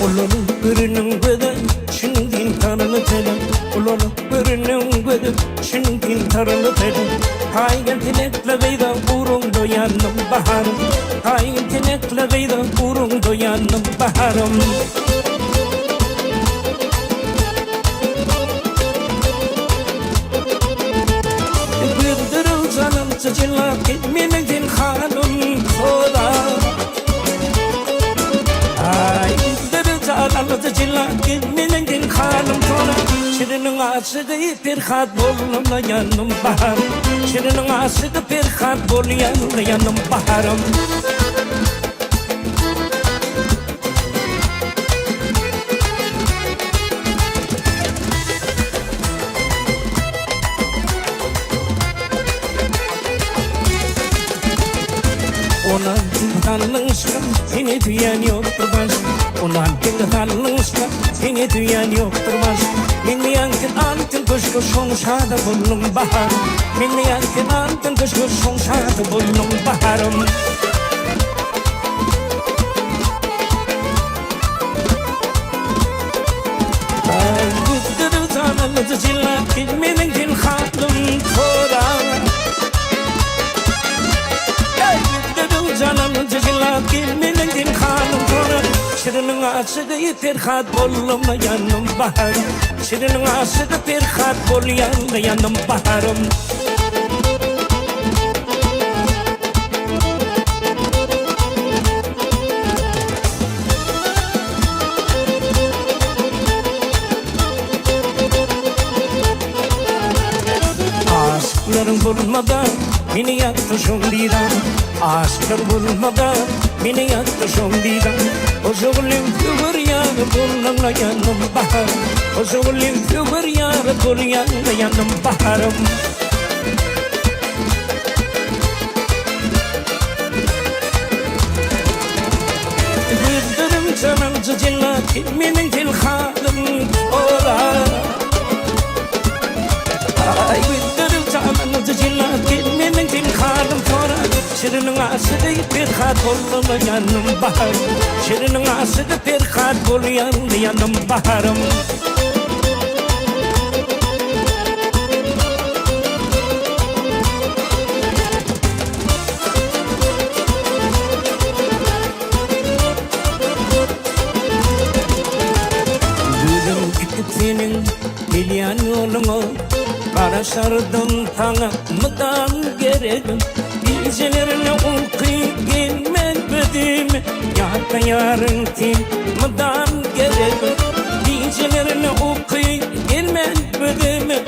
Olaryň göreniň göze şindin taraly tele Olaryň göreniň göze şindin taraly tele Haý gel tilekli gyza uruňda ýandym baharym Haý gel tilekli gyza uruňda ýandym baharym. Güldüril janym jyjylap meniň sen halym tola. Aý güldüril janym jyjylap meniň sen halym tola. Şiriniň aşygy Perhat bolýan ýanym baharym. Şiriniň aşygy Perhat bolýan ýanym baharym. Onan salnyşka seni söýen ýokdur başga Onan salnyşka seni söýen ýokdur başga Men ýaňky altyn köşge şoň şada boldum baharym Men ýaňky altyn köşge şoň şada boldum baharym. Şiriniň aşygy Perhat boldum ýanym baharym Şiriniň aşygy Perhat bolýan ýanym baharym. Aşyklaryň bolmada meni ýakdy şoň didan Aşyklar bolmada meni ýakdy şoň didan Hoşagülüm söwer ýary bolanda ýanym baharym Hoşagülüm söwer ýary bolýanda ýanym baharym. Gözlerim jananjy jellat meniň telhalym ora Aý gözlerim jananjy jellat meniň telhalym tora Şiriniň aşygy Perhat bolanda ýanym baharym Şiriniň aşygy Perhat bolýanda ýanym baharym. Gözüm dikip seniň gelýän ýoluňa, Garaşardym saňa mydam geregim. Gijelerine uky gelmez gözüme, Ýatlaýaryn sen mydam geregim. Gijelerine uky gelmez gözüme,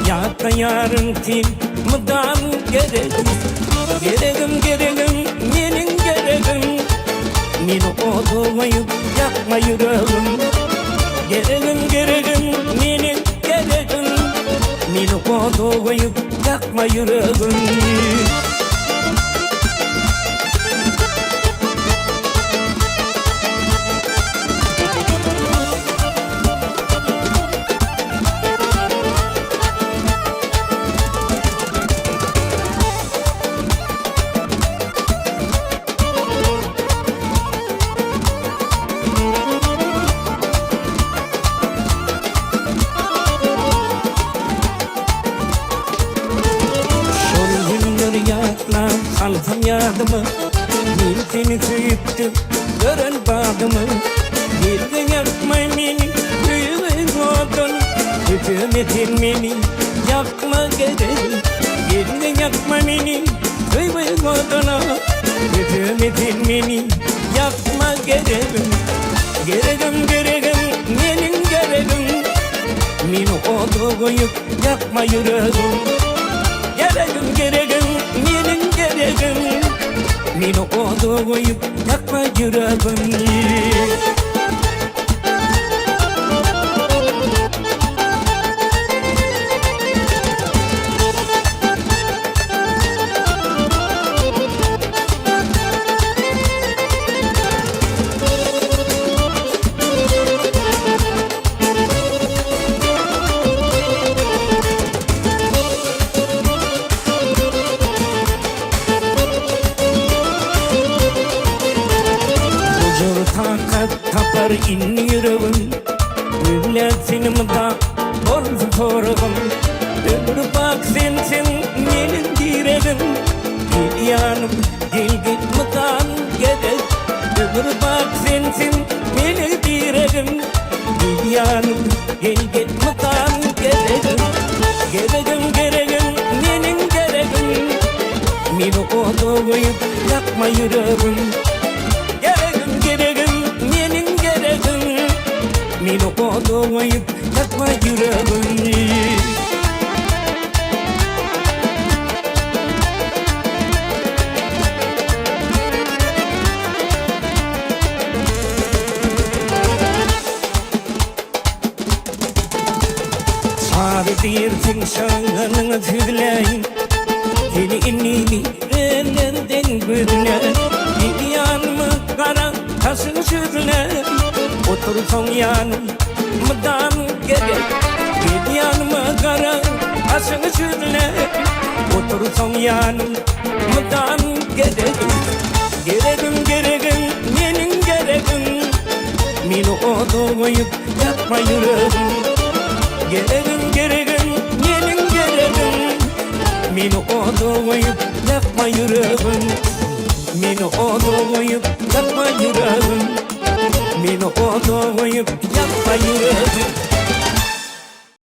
Ýatlaýaryn sen mydam geregim. Geregim geregim meniň geregim Meni oda goýup ýakma ýüregim Geregim geregim meniň geregim Meni oda goýup ýakma ýüregim. Şol günleri ýatlap salsam ýadyma, Men seni söýüpdim gören badyma. Geldi ýakma meni söýgüň oduna, Öpeme sen meni ýakma geregim. Geldi ýakma meni söýgüň oduna, Öpeme sen meni ýakma geregim. Geregim geregim meniň geregim, Meni oda goýup ýakma ýüregim. Geregim geregim meniň geregim, Meni oda goýup ýakma ýüregim. Gujur takat. Ýakar indi ýüregim Mümlät seni mydam bolsun soragym Ömür bak sensiň meniň diregim Gel ýanym gel gel mydam gerek Ömür bak sensiň meniň diregim Gel ýanym gel gel mydam geregim Geregim geregim meniň geregim Meni oda goýup ýakma ýüregim Geregim geregim meniň geregim Meni oda goýup ýakma ýüregim. Sary diýersiň şanyňa sözläýin Seni indi nirelerden gözläýin Gel ýanyma gara kaşyňy çözläýin Otursaň ýanym mydam gerek Gel ýanyma gara kaşyňy çözläýin Otursaň ýanym mydam gerek Geregim geregim meniň geregim Meni oda goýup ýakma ýüregim Geregim geregim meniň geregim Meni oda goýup ýakma ýüregim Meni oda goýup ýakma ýüregim Meni oda goýup ýakma ýüregim.